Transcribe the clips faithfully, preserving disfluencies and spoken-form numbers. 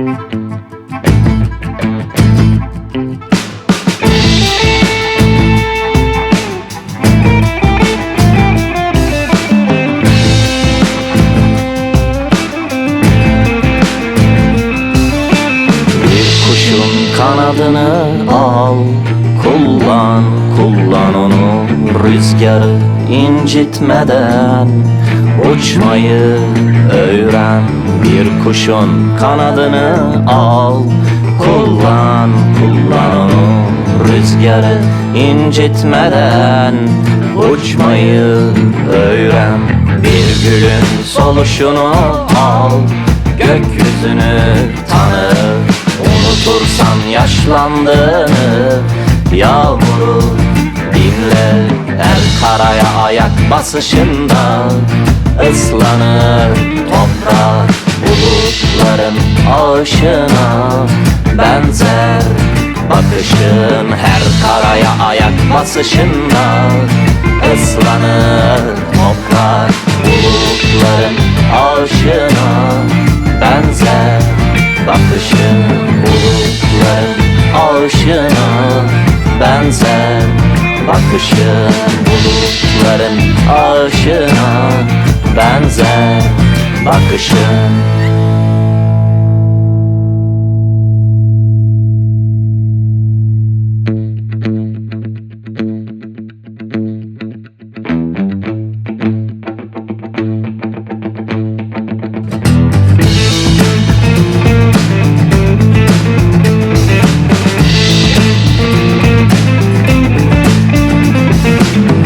Bir kuşun kanadını al, kullan, kullan onu, rüzgarı incitmeden uçmayı öğren. Bir kuşun kanadını al, kullan, kullan onu, rüzgarı incitmeden uçmayı öğren. Bir gülün soluşunu al, gökyüzünü tanı. Unutursan yaşlandığını, yağmuru dinle. Her karaya ayak basışında ıslanır toprak. Bulutların ağışına benzer bakışın. Her karaya ayak basışında ıslanır toprak. Bulutların ağışına benzer bakışın. Bulutların ağışına benzer bakışın. Bulutların ağışına benzer bakışın.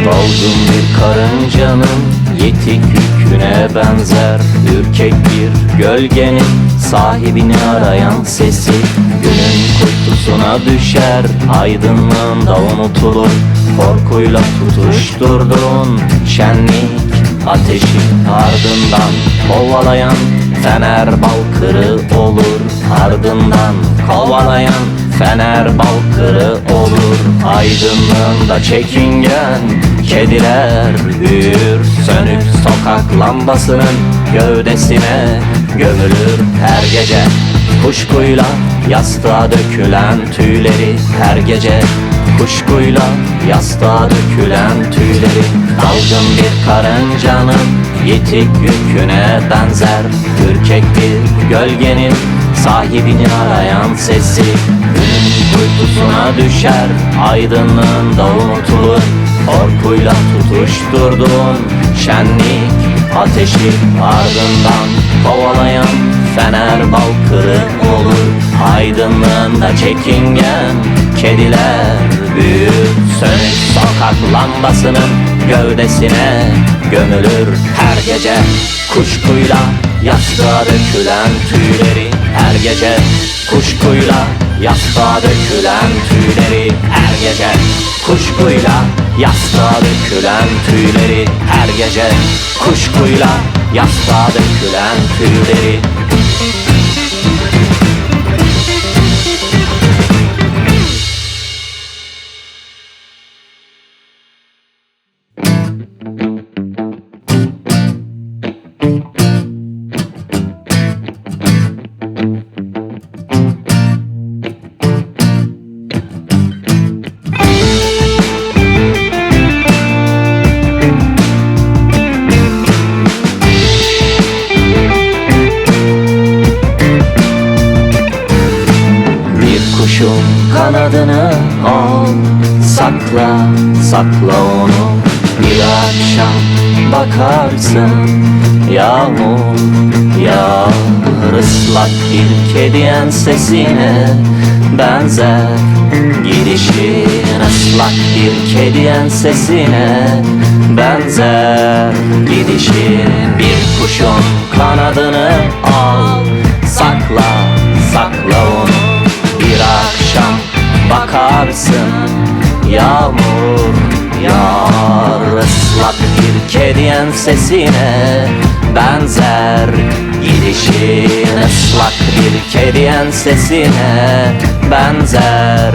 Dalgın bir karıncanın yitik yüküne benzer. Ürkek bir gölgenin sahibini arayan sesi. Günün kuytusuna düşer, aydınlığında unutulur. Korkuyla tutuşturduğun şenlik ateşi ardından kovalayan fener balkırı olur. Ardından kovalayan fener balkırı olur. Aydınlığında çekingen kediler büyür. Sönük sokak lambasının gövdesine gömülür her gece. Kuşkuyla yastığa dökülen tüyleri, her gece kuşkuyla yastığa dökülen tüyleri. Dalgın bir karıncanın yitik yüküne benzer. Ürkek bir gölgenin sahibini arayan sesi. Günün kuytusuna düşer, aydınlığında unutulur. Korkuyla tutuşturduğun şenlik ateşi ardından kovalayan fener balkırı olur. Aydınlığında çekingen kediler büyür. Sönük sokak lambasının gövdesine gömülür her gece. Kuşkuyla yastığa dökülen tüyleri, her gece kuşkuyla yastığa dökülen tüyleri, her gece kuşkuyla yastığa dökülen tüyleri, her gece kuşkuyla yastığa dökülen tüyleri. Bir kuşun kanadını al, sakla, sakla onu. Bir akşam bakarsın, yağmur yağar, ıslak bir kedi ensesine benzer. Gidişin ıslak bir kedi ensesine benzer. Gidişin bir kuşun kanadını al, sakla, sakla onu. Bir akşam bakarsın, yağmur yağar, ıslak bir kedi ensesine benzer. Gidişin ıslak bir kedi ensesine benzer.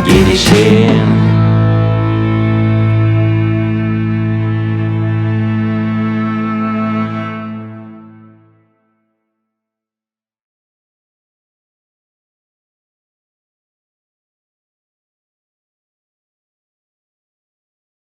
Gidişin